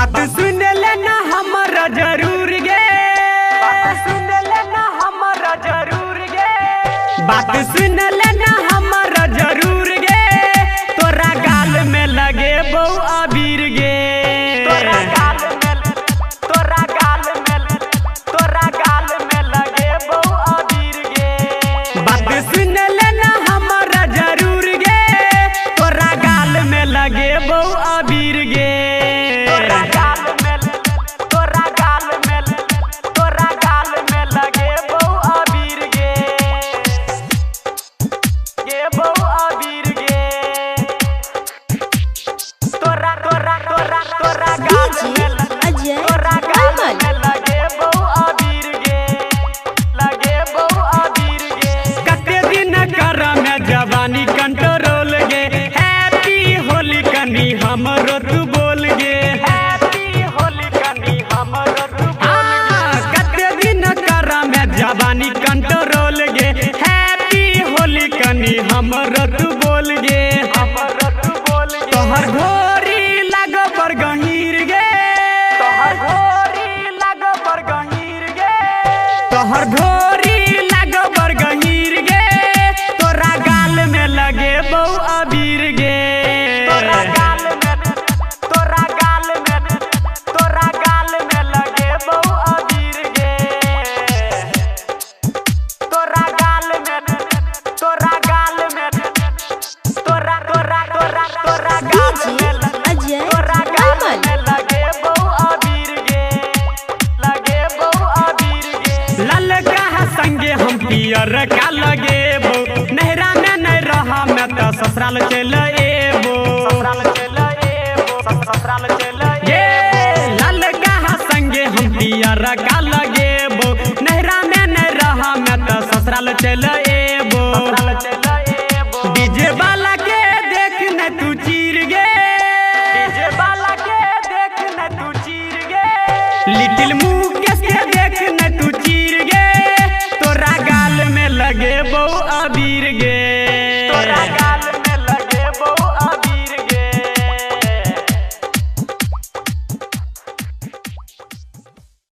बात सुन लेना हमारा जरूर गे, बात सुन लेना हमारा जरूर गे, बात सुन लेना हमारा जरूर गे। तोरा गाल में लगे बहु अबीर गे, तोरा गाल में, तोरा गाल में, तोरा गाल में लगे बहु अबीर गे। बात सुन लेना हमारा जरूर गे, तोरा गाल में लगे बहु अबीर गे। तोरा गाल में, तोरा गाल में, तोरा गाल में लगे बहु अबीर गे, गे बहु अबीर गे। तोरा तोरा तोरा तोरा गाल में, अजय तोरा गाल निर्मल। में लगे बहु अबीर गे, लगे बहु अबीर गे। कते दिन कर में जवानी कंट्रोल गे, हैप्पी होली कनी हमरो तू बोल गे, हैप्पी होली कनी हमरो तू बोल गे। कते दिन कर में जवानी कंट्रोल गे, हैप्पी होली कनी हमरो तू बोल गे, हमरो तू बोल गे। तोहर घोरी लागो बड़ गहीर गे, तोहर घोरी लागो बड़ गहीर गे, तोहर घोरी लागो बड़ गहीर गे। तोरा गाल में लगे बहु अबीर गे, तोरा गाल में, तोरा गाल में, तोरा गाल में लगे बहु अबीर गे। तोरा गाल में, तोरा गाल में, तोरा तोरा तोरा तोरा गाल में, अजय तोरा गाल निर्मल। में लगे बहु अबीर गे, लगे बहु अबीर गे। ललका संगे हम पियर का लगेबो, नहरा में नहीं रहा मैं तो ससुराल चल एबो, ससुराल चल एबो, ससुराल चल ए। ललका संगे हम पियर का लगेबो, नहरा में नहीं रहा मैं तो ससुराल चल